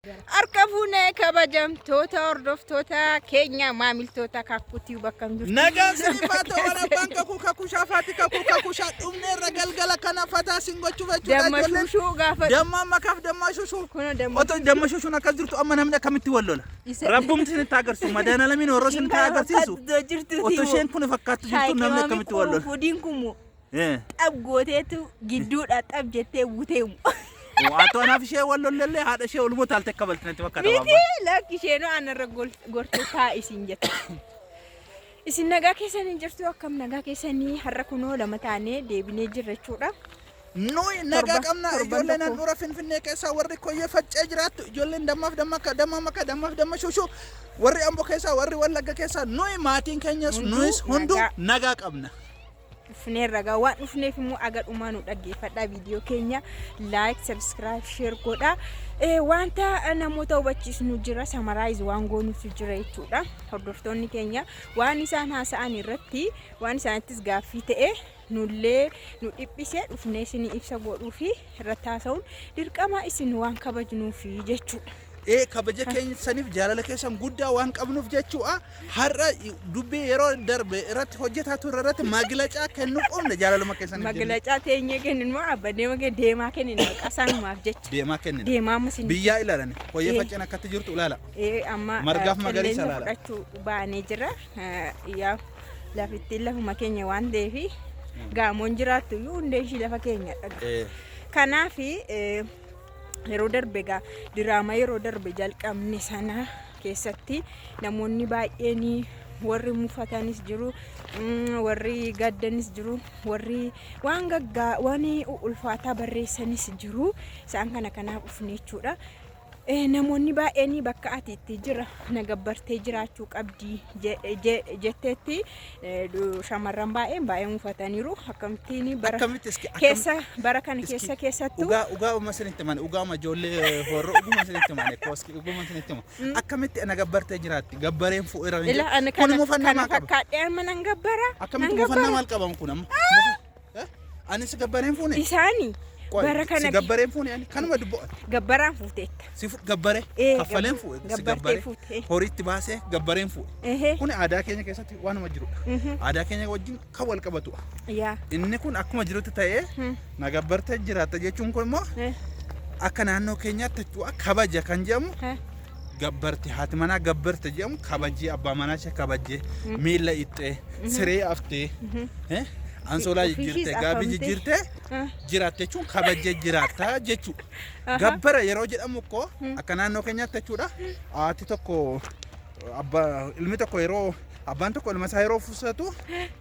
Harka fuunee kabajamtoota hordoftoota keenya maamiltoota Kaakkuutii bakka hin jirtu. Nagaan siniif haa ta'u waan abbaan kakuu kakuu shaafaati kakuu kakuu shaa dhumneerra galgala kana fataa sin gochuuf jechuudha Damma ijoolleen. shuushuu gaafa Damma makaaf damma shuushuu. Kunoo damma Otoo damma shuushuun akkas jirtu amma namni akkamitti wal lola? Rabbumti isinitti haa agarsiisu. Madaanalamiin warra isinitti haa agarsiisu. Otoo isheen kun fakkaattu jirtu namni akkamitti wal lola? Fudiin kun xab gooteetu gidduudha xab jettee buteemu. Waatoo anaaf ishee wal lollellee haadha ishee olmoo taalte akka balti natti fakkaata. Miti lakki isheenoo anarra gortee taa isin jette. Isin nagaa keessanii jirtu? Akkam nagaa keessanii? Har'a kunoo lama taanee deebinee jirra jechuudha. Nuyi nagaa qabna. Torban ijoolleen tokko. Handhuura Finfinnee keessaa warri Koyyee Faccee jiraattu, ijoolleen dammaaf damma akka damma maka dammaaf damma shushuu, warri Ambo keessaa, warri Wallagga keessaa, nuyi maatiin keenyas Hunduu nuyis hunduu nagaa. Nagaa qabna. Dhufneerra gaa. Waan dhufneef immoo aga dhumaa nu dhaggeeffadhaa. Viidiyoo keenya like, subscribe, share godhaa. Wanta namoota hubachiisnu jira, summarize waan goonutu jira jechuudha. Hordoftoonni keenya waan isaan haasa'an irratti waan isaanittis gaaffii ta'e nullee nu dhiphisee dhufnee isinii ibsa godhuu fi irratti haasa'uun dirqama isin waan kabajnuufi jechuudha. Ee, kabaja keessaniif jaalala keessan guddaa waan qabnuuf jechuudha. Har'a dubbii yeroo darbe irratti hojjetaa turre irratti maglacaa kennuu qabna jaalaluma keessaniif jennee. Maglacaa teenyee kennin moo abba deema kee deemaa kennin maqaa isaanumaaf jecha. Deemaa kennina. Deemaa amma isin. Biyyaa ilaalani. Koyyee Facceen akkatti jirtu ilaala. Ee, amma Margaaf magariisa qilleensa ilaala. fudhachuu baanee jira. Yaa lafittiin lafuma keenya waan ta'eef gaamoon jiraattu iyyuu hundee ishii lafa keenya dhaga. Kanaaf yeroo darbe egaa diraamaa yeroo darbe jalqabne sana keessatti namoonni baay'een warri mufatanis jiru, warri gaddanis jiru, warri waan gaggaa waan ulfaataa barreessanis jiru. Isaan kana kanaaf dhufne jechuudha. Namoonni baay'een bakka ati itti jira na gabbartee jiraachuu qabdi jetteetti shamarran baay'een baay'ee mufataniiru. Akkamittiin bara Akkamitti keessa bara kana keessa keessattuu Dhugaa dhugaa uma isinitti himane, dhugaa uma ijoollee horroo dhuguma isinitti himane kooski dhuguma isinitti hima. Akkamitti ana gabbartee jiraatti? Gabbareen fuudheera hin Ila jedhu. ana Kun kana mufannaa kana maal qaba? fakkaadhee amma nan gabbara. Akkamitti Nan mufannaa gabbara. maal qaban kun amma? Eh? Anis gabbareen fuune? Isaani Qoy, bara si kana gabbareen fuune ani kanuma dubbo. Gabbaraan fuuteetta. Si gabbaree Ee, kaffaleen fuudhe si gabbartee gabbaree fuute. horiitti baasee gabbareen fuudhe. Kun aadaa keenya keessatti waanuma jirudha. Aadaa keenya wajjin kan wal qabatudha. Inni kun akkuma jirutti ta'ee na gabbartee jiraatta jechuun kun immoo akka naannoo keenyaatti jechuudha kabaja kan jedhamu gabbarte haati manaa gabbarte jedhamu kabajee abbaa manaa ishee kabajee miila ixxee siree aftee ansoolaa Ofiishiis jijjiirtee gaabii afamtee. jijjiirtee jiraatte jechuun kabajee jiraatta jechuudha. Gabbara yeroo jedhamu koo akka naannoo keenyaatti jechuudha haati tokko abbaa ilmi tokko yeroo abbaan tokko ilma isaa yeroo fusatu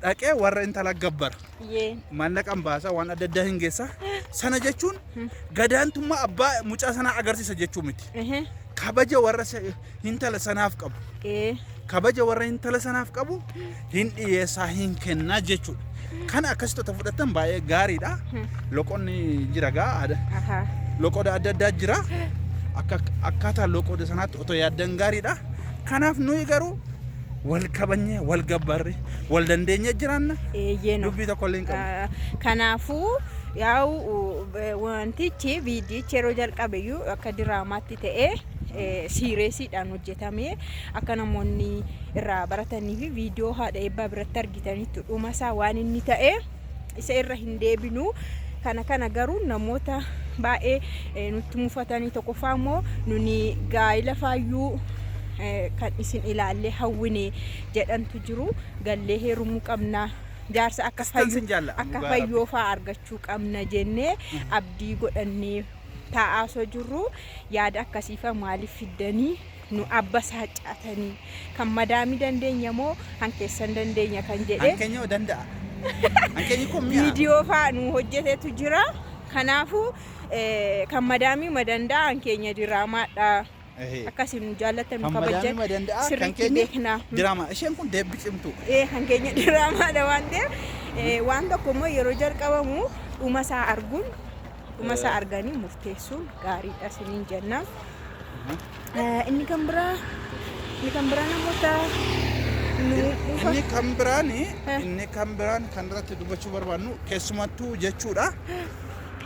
dhaqee warra intala gabbara. Maallaqan baasa, waan adda addaa hin geessa. Sana jechuun gadaantummaa abbaa mucaa sanaa agarsiisa jechuu miti. Kabaja warra intala sanaaf qabu. Kabaja warra intala sanaaf qabu hin dhiyeessaa hin kennaa jechuudha. Kana akkasitti otoo fudhattan baay'ee gaariidha. Loqonni jira gaa aadaa. Loqoda adda addaa jira. Akka akkaataa loqoda sanaatti otoo yaaddan gaariidha. Kanaaf nuyi garuu wal kabajnee, wal gabbarre, wal dandeenyee jiraanna. Eeyyee no. Dubbii tokko illee hin qabnu. Kanaafuu yaa'u wantichi viidiyichi yeroo jalqabe iyyuu akka diraamaatti ta'ee siireesiidhaan hojjetamee akka namoonni irraa baratanii fi viidiyoo haadha eebbaa biratti argitanitti dhuma isaa waan inni ta'e isa irra hin deebinu. Kana kana garuu namoota baay'ee nutti mufatanii, tokkoffaa immoo nuni gaa'ila faayyuu kan isin ilaallee hawwine jedhantu jiru. Gallee heerumuu qabna. Jaarsa akka Istan fayyu sin jaalla. Akka Dhugaa fayyoo fa'aa argachuu qabna jennee abdii godhannee taa'aa osoo jirru yaada akkasiifa maaliif fiddanii nu abba saaccaatanii kan madaamii dandeenya moo kan keessan dandeenya kan jedhee Hankeenya hoo danda'a. Hankeenyi kun mi'a. Viidiyoo fa'aa nu hojjetetu jira. Kanaafuu kan madaamii ma danda'a, kan keenya diraamaadha. Akkasiin nu jaallatan nu Kan madaamii kabajan ma danda'a kan sirriitti keenya beekna. diraama. Isheen kun deebbi cimtuu. Ee, kan keenya diraamaadha waan ta'eef waan tokko immoo yeroo jalqabamu dhuma isaa arguun dhuma isaa arganii murteessuun gaariidha isiniin jenna. Inni kan biraa namoota nu dhufa. Inni kan biraan kan irratti dubbachuu barbaannu keessumattuu jechuudha.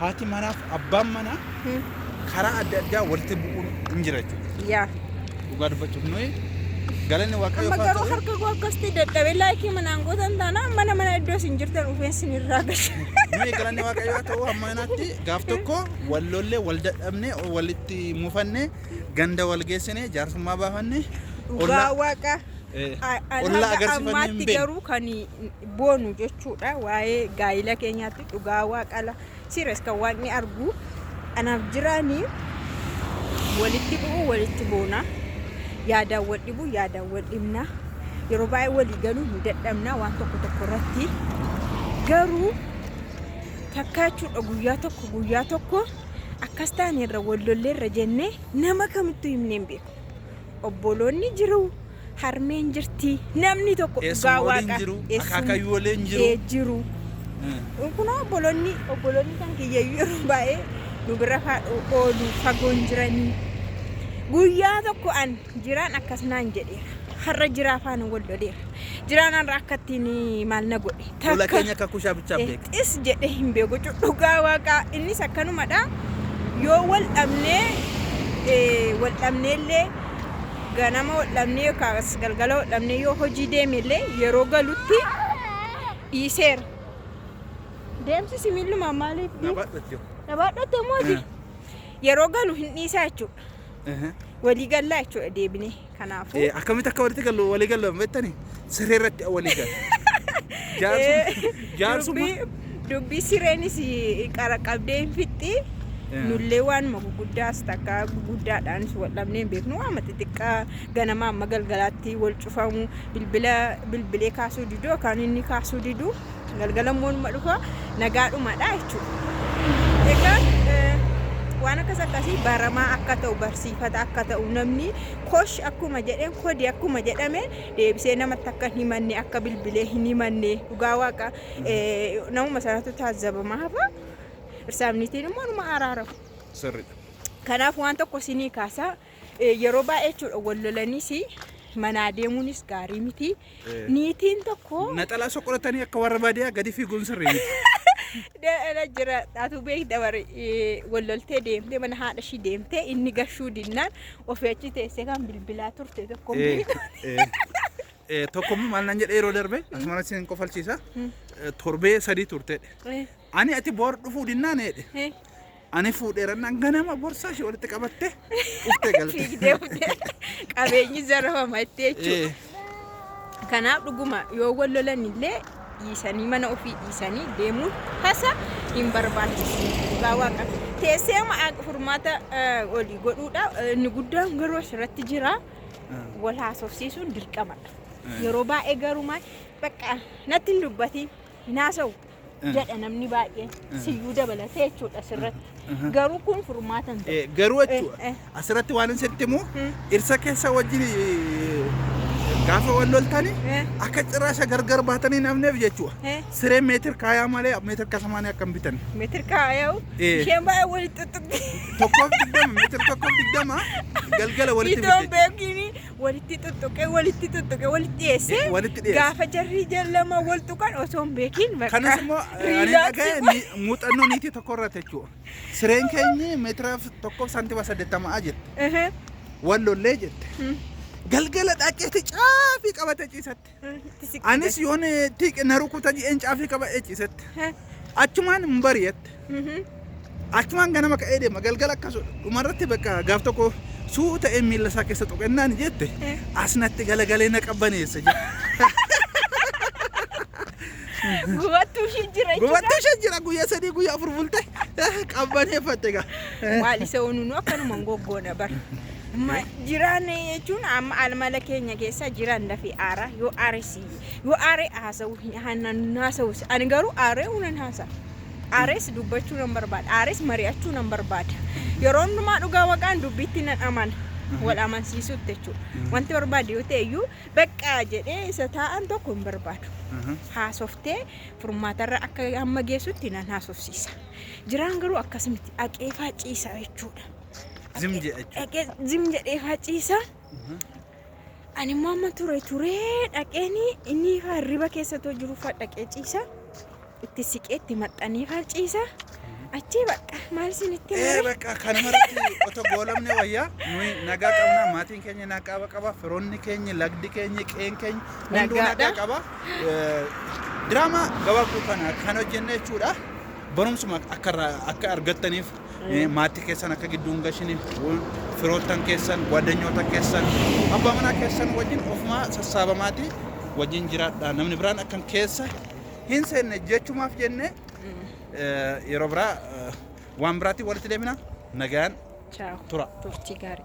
Haati manaaf abbaan manaa Karaa adda addaa walitti bu'uun hin jira jechuudha. Yaa. Dhugaa dubbachuuf nuyi galanni Waaqayyoof Amma haa garuu ta'u. harka koo akkasitti dadhabee like manaan gootan taanaan mana mana iddoo isin jirtan dhufeen isin irraa gasha. Nuyi galanni Waaqayyoo haa ta'u, hamma kanaatti gaaf tokko wal lollee, wal dadhabne, walitti mufanne, ganda wal geessine, jaarsummaa baafanne, Dhugaa ollaa Waaqa. ollaa Haga agarsiifannee hin ammaatti beeknu. garuu kan boonu jechuudha waa'ee gaa'ila keenyaatti, dhugaa Waaqala serious kan Waaqni argu, anaaf jiraanii walitti bu'u, walitti boona, yaadaan wal dhibu, yaadaan wal dhibna, yeroo baay'ee walii galuu ni dadhabna waan tokko tokko irratti. Garuu takka jechuudha, guyyaa tokko, guyyaa tokko akkas taaneerra, wal lolleerra jennee nama kamittuu himnee hin beeku. Obboloonni jiru, harmeen jirti, namni tokko dhugaa Eessuma waliin Waaqa jiru, akaakayyuu waliin jiru. Jiru. Kunoo obboloonni kan kiyyayyuu yeroo baay'ee nu bira oolu, fagoon jiranii. Guyyaa tokko an jiraan akkas naan jedheera, har'a jiraa faana wal loleera, jiraan har'a akka ittiin maal na godhe Lola takka keenya akka kushaa bichaa beeka. Xis jedhee hin beeku jechuudha. Dhugaa Waaqaa innis akkanumadha. Yoo wal dhabnee, wal dhabneellee, ganama wal dhabnee yookaas galgala wal dhabnee, yoo hojii deemellee yeroo galutti dhiiseera. Deemsi simiillumaa maaliif? Na baadhatti. Na baadhatte mooti. Yeroo galu hin dhiisaa jechuudha. Walii gallaa jechuudha deebinee. Kanaafuu. Akkamitti akka walitti gallu, walii gallu beektani? Siree irratti walii galu. Jaarsuma. Dubbii sireenis qara qabdee hin fixxi. Nullee waanuma guguddaas takka guguddaadhaanis wal dhabnee hin beeknu. Waama xixiqqaa ganama amma galgalaatti wal cufamu, bilbila bilbilee kaasuu didu yookaan inni kaasuu didu, galgala immoo numa dhufa, nagaadhumadha jechuudha. Egaa waan akkas akkasii baramaa akka ta'u, barsiifata akka ta'u, namni kosh akkuma jedheen kodi akkuma jedhame deebisee namatti akka hin himanne, akka bilbilee hin himanne, dhugaa Waaqa namuma sanatu taazzabamaa hafa. Irsaafnitiin immoo numa araaramu. Sirriidha. Kanaaf waan tokko isinii kaasaa, yeroo baay'ee jechuudha wal lolaniis manaa deemuunis gaarii miti. Niitiin tokko Naxalaa soqoratanii akka warra baadiyyaa gadi fiiguun sirrii miti. Dhala jira atu beekta bari, wal loltee deemtee mana haadha ishii deemtee, inni gashuu dinnaan ofii achi teessee kan bilbilaa turte tokko beeku. Tokkommoo maal naan jedhee yeroo darbe asumaan isin kofalchiisa. Torbee 3 turteedha. Ani ati boor dhufuu dinnaan jedhe. Ani fuudheerannaan ganama borsaa ishee walitti qabatte dhuftee galte. Fiigdee dhuftee qabeenyi zarafama itti jechuudha. Kanaaf dhuguma yoo wal lolan illee dhiisanii, mana ofii dhiisanii deemuun tasa hin barbaachisu. Dhugaa Waaqa. Teessee furmaata olii godhuudha. Inni guddaan garuu asirratti jira. Wal haasofsiisuun dirqamadha. Yeroo baay'ee garuu maal bakka natti hin dubbatiin, hin haasa'u jedha namni baay'een, siyyuu dabalatee jechuudha asirratti. Garuu kun furmaata hin ta'u. Garuu jechuudha asirratti waan sitti himu, dhirsa keessa wajjin gaafa wal loltani akka cirraasha gargar baatanii namneef jechuudha. Siree meetir kaayaa malee meetir kasamaanii akka hin bitan. Meetir kaaya'u isheen baay'ee walitti tuttuqti. 1.20, meetir 1.20 galgala walitti Itoon bitte. beekiin walitti tuttuqee, walitti tuttuqee, walitti dhiyeessee Walitti dhiyeesse. Gaafa jarri lama wal tuqan osoo hin beekiin bakka Kanas immoo ani relax dhaga'e muuxannoo niitii tokko irratti jechuudha. Sireen keenyi meetira 1 saantima 80 jette. Wal lollee jette. Galgala dhaqeeti caafii qabate ciisatti. Itti siqte. Anis yoon tiiqe na rukuta jedheen caafii qabadhee ciisetti. Achumaan hin bariyette. Achumaan ganama ka'ee deema, galgala akkas dhumarratti bakka gaaf tokko suu ta'ee miila isaa keessa tuqennaan jette, as natti galagalee na qabbaneesse jette. Gubattuu ishii jira jechuudha. Gubattuu ishee jira, guyyaa 3 guyyaa 4 bulte qabbaneeffatte gaa. Maal isa onunu akkanuma goggoona bara. Jiraan jechuun amma almala keenya keessa jiran dafee aara, yoo aaresi, yoo aare haasa'u haasa'u, ani garuu aaree unan haasa. Aarees dubbachuu nan barbaada. Aarees mari'achuu nan barbaada. Yeroo hundumaa dhugaa Waqaan dubbiitti nan amana. Wal amansiisuutti jechuudha. Wanti barbaade yoo ta'e iyyuu bakka jedhee isa taa'an tokko hin barbaadu. Haasoftee furmaatarra akka hamma geessutti nan haasofsiisa. Jiraan garuu akkas miti. Dhaqeefaa ciisa jechuudha. Zim jedha jechuudha. Dhaqee zim jedheefaa ciisa. Ani immoo amma ture turee dhaqeeni inni faa hirriba keessa too jiru faa dhaqee ciisa. Itti siqee itti maxxanee faa ciisa. Achii bakka maal isinitti Ee himare? bakka kanuma irratti otoo goolamne wayyaa. Nuyi nagaa qabna, maatiin keenya nagaa qaba, firoonni keenya, lagdi keenya, qe'een keenya hunduu Nagaadha. nagaa qaba. Diraamaa gabaabduu kana kan hojjenne jechuudha. Barumsuma akka irraa akka argattaniif, maatii keessan akka gidduu hin gashine, firoottan keessan, gwaaddanyoota keessan, abbaa manaa keessan wajjin ofumaa sassaabamaati wajjin jiraadha. Namni biraan akkan keessa hin seenne jechumaaf jenne. Yeroo biraa waan biraatiin walitti deemina. Nagaan Ciao. tura. Turtii gaarii.